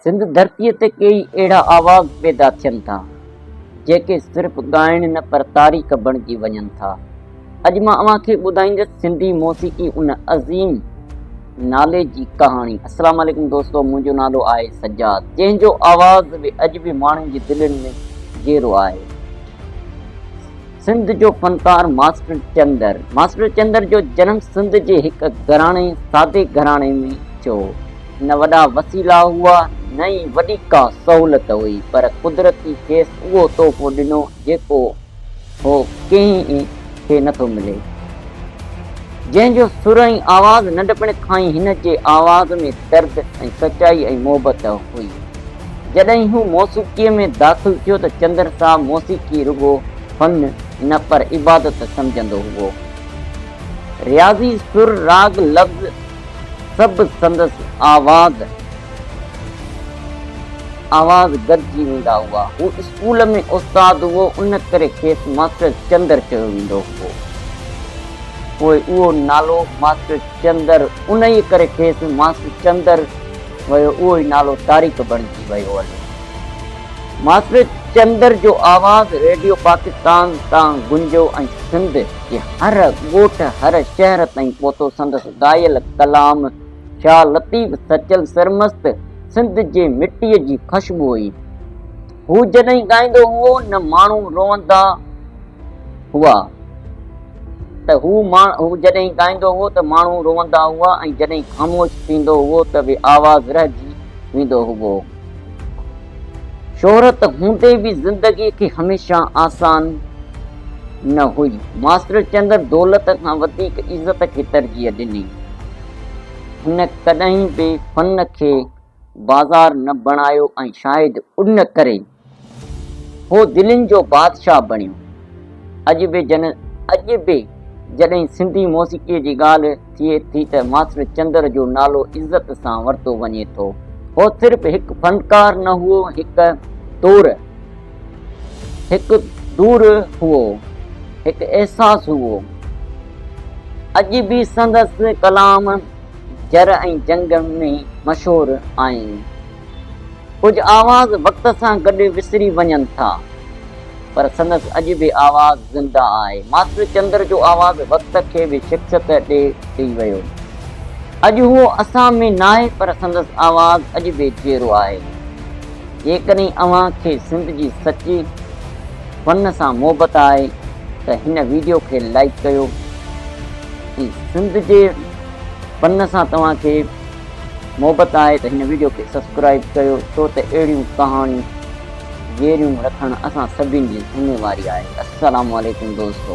سنڌ ڌرتيء تي ڪيئي اهڙا آواز پيدا ٿين ٿا، جيڪي صرف ڳائڻ نه پر تاريخ بڻجي وڃن ٿا. اڄ مان اوهان کي ٻڌائيندس سنڌي موسيقي ان عظيم نالي جي ڪهاڻي. السلام عليڪم دوستو منهنجو نالو آهي سجاد جنهن جو آواز به اڄ به ماڻهن جي دلين ۾ جيئرو آهي. سنڌ جو فنڪار ماسٽر چندر ماسٽر چندر جو جنم سنڌ جي هڪ گهراڻي سادي گهراڻي ۾ ٿيو. نه وڏا وسيلا هئا نه ئي وڏي ڪا سهولت هئي پر قدرتي کيس اهو تحفو ڏنو جيڪو هو ڪنهن کي نٿو ملي. جنهن جو سر ۽ آواز ننڍپڻ کان ئي هن جي آواز ۾ درد ۽ سچائي ۽ محبت هئي. جڏهن هو موسيقيء ۾ داخل ٿيو ته چندر صاحب موسيقي رڳو فن نه پر عبادت سمجهندو هئو. رياضي، سر، راڳ، لفظ سڀ سندس آواز آواز گڏجي ويندا هئا. هو اسڪول ۾ استاد هئو، ان ڪري کيس ماسٽر چندر چيو ويندو هئو. پوء اهو نالو ماسٽر چندر انهيء ڪري کيس ماسٽر چندر ويو، اهو ئي نالو تاريخ بڻجي ويو هليو. ماسٽر چندر جو آواز ريڊيو پاڪستان تان گونجيو ۽ سنڌ جي هر ڳوٺ، هر شهر تائين پهتو. سندس ڳايل ڪلام شاهه لطيف، سچل سرمست سنڌ جي مٽيء جي خوشبو هئي. هو جڏهن ڳائيندو هئو نه ماڻهو روئندا هئا ته هو هو جڏهن ڳائيندو هئو ته ماڻهو روئندا هئا ۽ جڏهن خاموش ٿيندو هئو ته به آواز رهجي ويندو هئو. شهرت هوندي به زندگيء کي هميشه آسان نه هئي. ماسٽر چندر دولت کان وڌيڪ عزت کي ترجيح ڏني. هن ڪڏهن به فن کي بازار نه بڻايو ۽ شايد ان ڪري هو دلين جو بادشاهه بڻيو. اڄ به اڄ به جڏهن سنڌي موسيقيء جي ڳالهه ٿئي ٿي ته ماسٽر چندر جو نالو عزت سان ورتو وڃي ٿو. هو صرف هڪ فنڪار نه هئو، هڪ دور هڪ دور هئو، هڪ احساس هئو. اڄ به سندس ڪلام جر ۽ جنگ ۾ مشهور آهن. ڪجهه آواز وقت سان گڏ وسري وڃن ٿا، پر سندس اڄ به آواز زنده آهي. ماسٽر چندر جو آواز وقت کي به شخصيت ڏئي ويو. اڄ هو اسان ۾ ناهي، پر سندس آواز اڄ به جيئرو آهي. جيڪڏهن اوهان کي سنڌ جي سچي فن سان محبت آهي ته هن ويڊيو کي لائيڪ ڪيو ۽ سنڌ جي فن سان توهان کي محبت آهي ته هن ويڊيو کي سبسڪرائيب ڪيو ڇو ته اهڙيون ڪهاڻيون جيئريون رکڻ اسان سڀني جي ذميواري آهي السلام عليڪم دوستو.